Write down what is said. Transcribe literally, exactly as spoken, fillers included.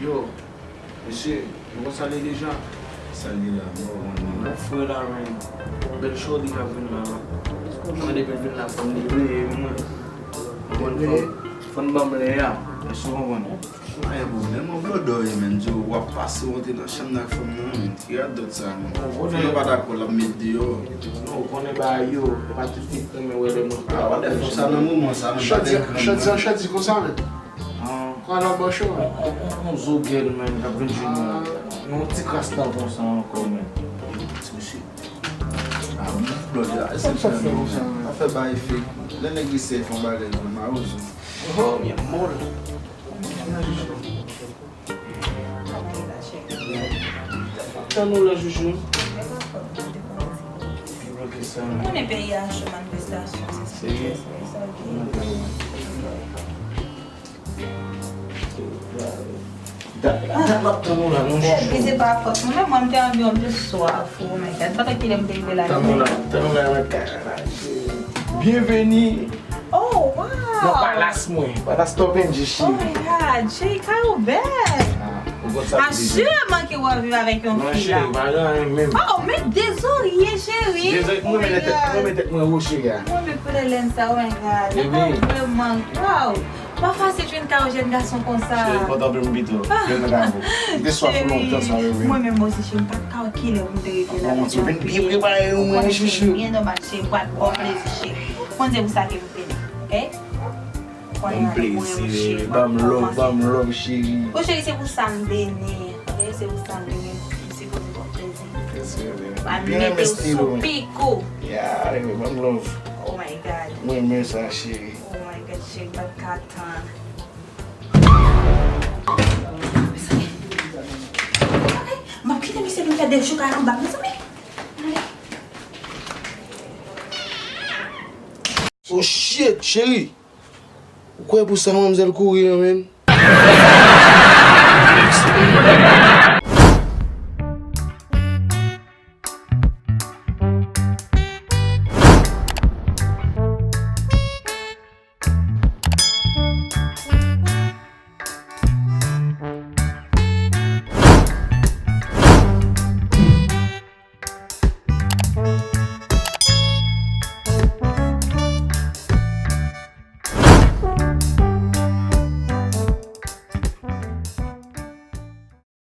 Yo, mesye, nou konn sa l ye deja? Sa l ye la, nou konn li. Frè la, men. Bèl chòlè k ap vin la, la. Mwen depi l vin la, fò m li vle, mwen. Mwen fò, fò n ban m lè a. Èske w konprann? Pa gen pwoblèm, mwen blòdò ye, men. Di w ap pase, w antre nan chanm nan ak fanm nan, men. Ki radòt sa, men? Fò nou pa dakò, l ap met deyò. Non, ou konnen bagay yo, e pa tout fi k renmen wè lè moun. Ah, wè, fò sa nan moman sa, men. Chòdi, chòdi, chòdi konsa, men. Kwa la bòchò. On zo gèl, men, k ap vin jwenn mwen. Yon ti kras tan konsa ankò, men. Ti mesye. Ah, mwen blòdè la. Sa fè bagay fake. Lè nèg eseye fè yon bagay, mwen mawozo. Oh, mi amor. Tann ou la, Joujou. Ou konnen peyi a cho, manifestasyon, se sa ki fè sa, ok. Dat, dat m ap tann ou la, non, chouchou. Cheri, se pa fòt mwen, men mwen, m te anvi yon plis swaf, oh my God. Pandan kilè m te rive la? Tann ou la, tann ou la, mwen kay la, cheri. Byenveni. Oh, wow. Nan palas mwen, palas Top N G, cheri. Oh my God, cheri, kay ou bèl. Ah, ou konn sa. Asireman ke w ap viv avèk yon fi la. Non, cheri, pa gen anyen menm. Oh, men dezorye, cheri. Dezorye, mwen renmen tèt, mwen renmen tèt mwen wo, cheri a. Mwen renmen koulè lenn sa, oh my God. Li vrèman, wow. Pa fasil jwenn kawo jèn gason konsa. Cheri, kontan pou m pito. Byen nan kavo. M te swaf ou lontan sa, wi. Mwen menm osi, cheri, m pa t ka wè kilè pou m te rete la. Bon, ou vin byen prepare, wi, mwen, chouchou. Byen nòmal, cheri, m pral ba w plezi, cheri. Konn se pou sa ke m vini, ok? Ban m plezi, baby, ban m love, ban m love, cheri. Bon, cheri, se pou sa m vini, ok? Se pou sa m vini. M sipoze ba w plezi. Plezi, baby. M ap mete w sou pik ou. Yeah, baby, ban m love. Oh my God. Mwen renmen sa, cheri. Oh my God, cheri, m pa t ka tann. Mezanmi. M ap kite misye vin fè de chouka anba, mezanmi. Oh shit, cheri. Ou kwè pou sa manmzèl kouri an, menn?